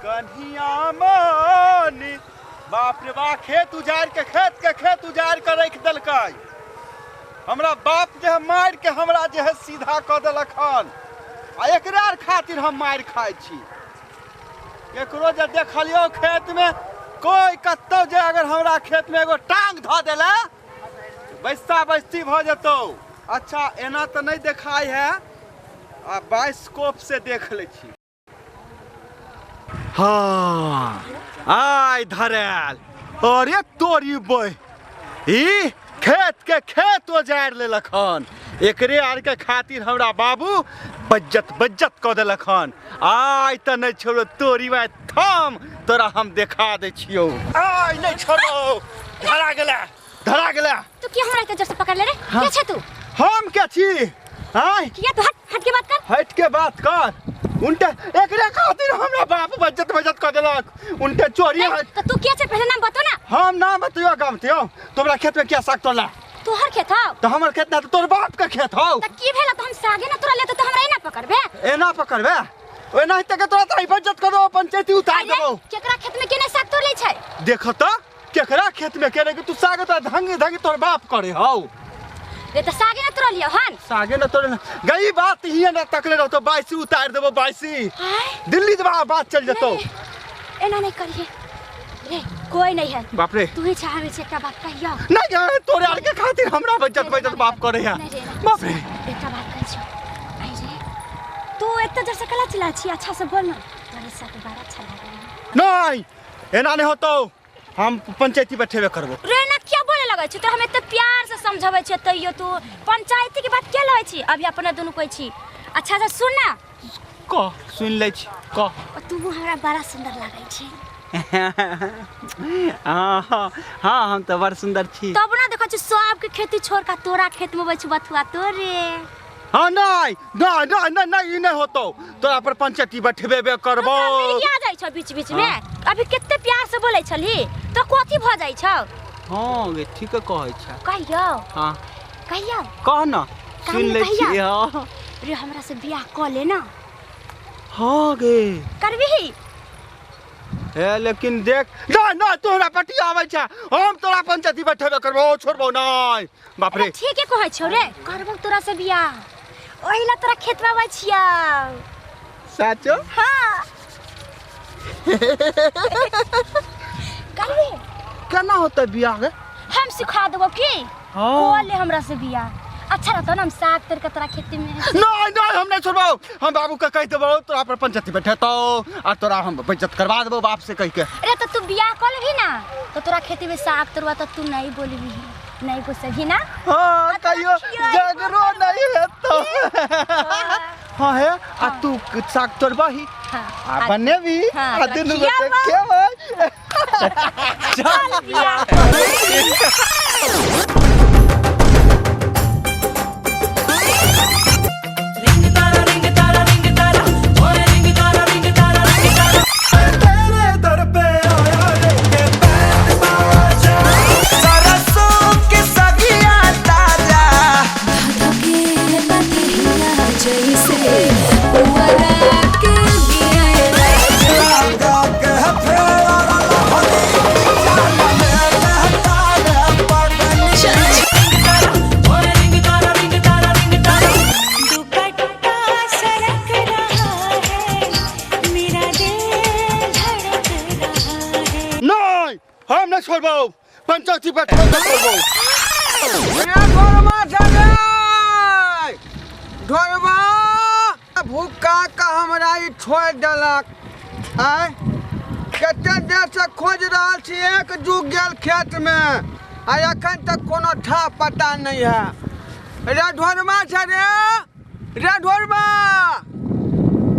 Kanhaiya money. बाप रे बा, खेत उजाड़ के खेत के खेत उजाड़ के रख देलकै। हमरा बाप जे है मार के हमरा जे है सीधा कऽ देलक हन, आ एकरा आर खातिर हम मारि खाइ छी। केकरो जे देखलियो खेत में कोई कतौ जे अगर हमरा खेत में एगो टांग धऽ देला बैसता बैसती भऽ जेतौ। अच्छा एना तऽ नहीं देखाई है, आ बाइस्कोप से देख लै छी। हाँ आय धरायल, अरे तोरी बह, ई खेत के खेत उजाड़ि लेलक हन। एकरे आर के खातिर हमरा बाबू बज्जत बज्जत कऽ देलक हन। आइ तऽ नहि छोड़ो तोरी बाय, थम तोरा हम देखा दै छियौ। आइ नहि छोड़ो, धरा गेला धरा गेला। तू किया हमरा के जोर से पकड़ ले रे? हाँ। के छे तू? हम के छी? आय किया तू हट हट के बात कर, हट के बात कर। उनटे एकरे खातिर हमरा बाप बज्जत बज्जत कऽ देलक। उनटे चोरी नहीं, तो तू किया छे पहले नाम बतो ना। हम नाम बतैयो गामतियो, तोरा खेत में क्या साग तोड़ला? तोहर खेत हौ? तो हमर खेत ना तो तोर बाप के खेत हौ। त की भेल? तो हम सागे ना तोरा लेते तो हमरा एना पकड़बे? एना पकड़बे? ओना तक तोरा त बज्जत कर देबो, पंचायती उतार देबो। केकरा खेत में केने साग तोड़ले छै? देख त केकरा खेत में केने तू साग त धंग धंग तोर बाप करे हौ। रे त सागे ना तोड़लियो हन? सागे ना तोड़ले गई बात ही ना तकले रहतो, बाइसी उतार देबो बाइसी। दिल्ली दबा बात चल जतो। एना नहीं करिए रे, कोई नहीं है। बाप रे तू ही चाहबे छे एकटा बात कहियो। नहीं तोरे आर के खातिर हमरा बज्जत बज्जत बाप करे है। बाप रे एकटा बात कहै छियो, आई रे तू एते जोर से कला चिल्ला छी, अच्छा से बोल ना, तोरे साथ बड़ा अच्छा लागै। नहीं एना नहीं होतो, हम पंचायती बैठेबे करबो। रे ना क्या बोले लगै छी? तो हम एते प्यार से समझाबै छियै तैयो तू पंचायती के बात के लगै छी? अभी अपना दुनू कहै छी। अच्छा से सुन ना। कह सुन लै छी, कह। तू हमरा बड़ा सुंदर लागै छी। हाँ हाँ हम तो बड़ सुंदर छी। तब ना देखै छी सबके खेती छोड़ के तोरा खेत में बैठ बथुआ तोरे। हाँ नहीं नहीं नहीं नहीं नहीं ई नहीं होतो, तोरा पर पंचायती बैठबे करबो। मिल जाइ छौ बीच बीच में, अभी कते प्यार से बोलै छली तो कथी भ जाइ छौ? हाँ गे ठीक कहै छ। कहियो? हाँ कहियो? कह ना सुन लै छी। हाँ रे हमरा से बियाह क ले ना। हाँ गे करबिही? हे लेकिन देख ना ना तू हमरा पटिया आबै छ, हम तोरा पंचायती बैठेबे करबो, छोड़बो नहीं। बाप रे ठीके कहै छौ रे, करबो तोरा से बियाह, ओहिला तोरा खेत में आबै छियौ। साचो? हाँ करबी? केना होतै बियाह गे? हम सिखा देबो की। हाँ ले हमरा से बियाह अच्छा रहतो ना, हम साग तर के तोरा खेती में। नहीं नहीं हम नहीं छोड़बो, हम बाबू के कह देबो तोरा पर पंचायती बैठेतौ आ तोरा हम बेइज्जत करवा देबो बाप से कह के। अरे तो तू बियाह कर लेबही ना तो तोरा खेती में साग तोड़वा तो तू नहीं बोलबी, नहीं गुस्सेबी ना। हाँ कहियो झगड़ो नहीं हेतौ। हाँ है आ तू साग तोड़बही आ बनेबी आ दुनू गोटे खेबै। चल बियाह। हम नहीं छोड़बो, पंचायती बैठबो छोड़बो। ढोरबा ढोरबा भूखा के हमरा ई छोड़ देलक। आय कते देर से खोज रहल छी, एक जुग गेल खेत में आ एखन तक कोनो ठा पता नहीं है। रे ढोरबा छै रे, रे ढोरबा,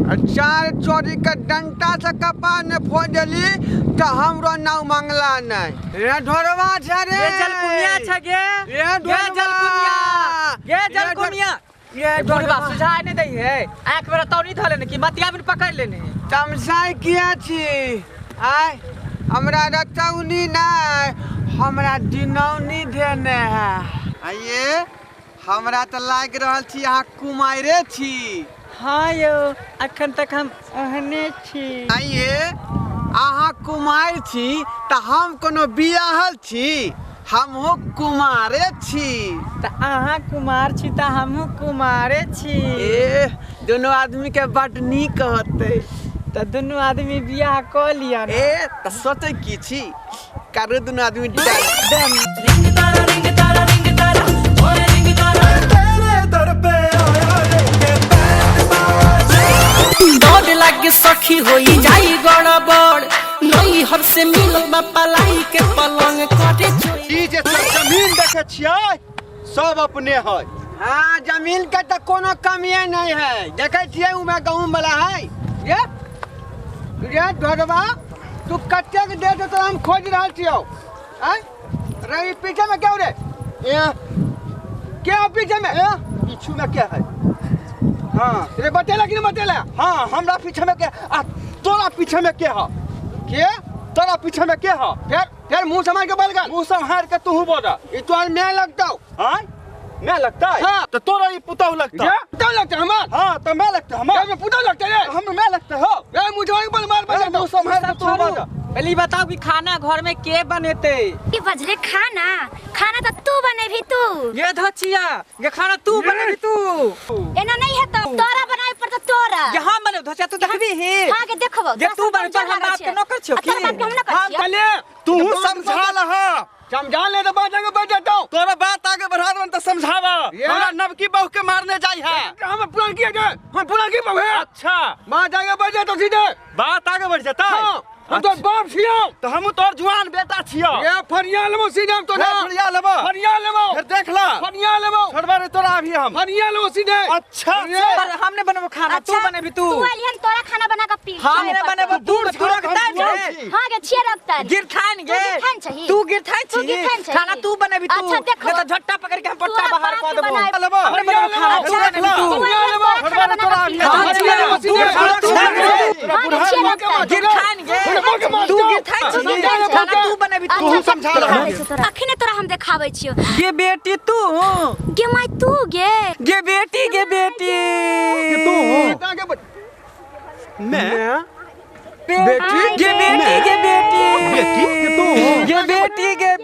चार चोरी के डंटा से कपार ने फोड़ देली तो हमरो नाव मंगला नहीं। रे ढोरबा छै रे, गे जलकुमिया छै गे, रे गे जलकुमिया, गे जलकुमिया। ये ढोरबा सुझाय नहीं दै है, आँख मेरा तौनी धऽ लेने की मतिया बिन पकड़ लेने। तमसाइ किया छी? आय हमरा रतौनी नहीं, हमरा दिनौनी देने है। आइए हमरा तऽ लागि रहल छी अहाँ कुमारे छी। हाँ यौ, अखन तक हम ओहने छी। आइए अहाँ कुमार छी तऽ हम कोनो बियाहल छी? हमहूँ कुमारे छी। तऽ अहाँ कुमार छी तऽ हमहूँ कुमारे छी। ए दुनू आदमी के बड नीक होतै। तऽ दुनू आदमी बियाह कऽ लिअ ने। ए तऽ सोचै की छी, करू दुनू आदमी डन। डन। डर लागे सखी होई जाई गड़बड़, नई हर से मिलल बा पलाई के पलंग करे चोरी। ई जे सब जमीन देखे छियै सब अपने है। हाँ, जमीन के तऽ कोनो कमिए नहीं है। देखे छियै उमे गहूम वाला है। ये रे ढोरबा, तू कतेक देर से तोरा हम खोज रहल छियौ। आँय रे, ई पीछे में क्यों रे? ए के हो पीछे में? ए पीछू में क्या है? हाँ रे बतेला कि नहीं बतेला? हाँ, हमरा पीछे में के आ तोरा पीछे में के है? के तोरा पीछे में के है? फिर फिर मुंह संभाल के बोल गल। मुंह संभाल के तू बोल। ई तोहर मैं लगतौ। हाँ मैं लगता है? हाँ। तो तोरा ई पुतहु लगता। ये पुतहु लगता हमार? हाँ, तो मैं लगता हमार। ये पुतहु लगता रे। हम मैं लगता हो। ये मुंह संभाल के बोल, मार ए, बजा। मुंह संभाल के तू बोल। पहले ई बताओ कि खाना घर में के बनेते? ई बजले खाना, खाना तो तू बनेबी तू। ये धचिया, ये खाना तू बनेबी तू। एना नहीं है तो तोरा बनाए पड़तो तोरा। ये हम बनेब धचिया, तू देखबी ही। हाँ के देखबो। जे तू बने तोर हम बाप के नौकर छियौ की? तोरा बाप के हम नौकर हाँ छियौ। चले तू समझा लहा। समझा ले तो बात आगे बढ़ जाता हूँ। तोरा बात आगे बढ़ा दो तो समझावा। ये। हमरा नवकी बहू के मारने जाई है। हम पुरान किया जाए, हम पुरान की बहू है। अच्छा, बात आगे बढ़ जाता सीधे। बात आगे बढ़ जाता। हाँ, हम तो बाप छियौ। तो हम तोर जुआन बेटा छियौ। ये फरिया लेबो सीधे हम तो ना। फरिया लेबो। फरिया लेबो। फिर देख ला। फरिया लेबो। छोड़बा रे तोरा अभी हम। फरिया लेबो सीधे। अच्छा, ये। पर हमने बनेबो खाना, तू अच्छा, बनेबी तू। तू आलिहन तोरा खाना बना के पी। हमने बनेबो तू, दूर तू रखता हम जुआन रे। छी। हाँ के छिए रखता। गिरथान गे। तू गिरथान छही। तू गिरथान तू छी। गिरथान छही। खाना तू बनेबी तू। अच्छा, देखो। नहीं तो झट्टा पकड़ के हम पट्टा तोरा बाहर बाप कऽ के देबो। बनाए। लेबो। हमने बनेबो खाना, तू अच्छा, बनेबी तू। तू आलिहन तोरा छोड़बा खाना रे बना तोरा के अभी पी। हम। हाँ, फरिया लेबो सीधे। तू तोरा हाँ के बुढ़ा छिए मुँह के रखता। गिरथान गे। तू गिरथान छी। खाना तू बनेबी तू। तू समझा लहा। अखने तोरा हम देखाबै छियौ। गे बेटी तू। गे माय तू गे। गे बेटी, गे बेटी। तू आगे बढ़। मैं बेटी, गे बेटी, गे बेटी। बेटी तू गे बेटी, गे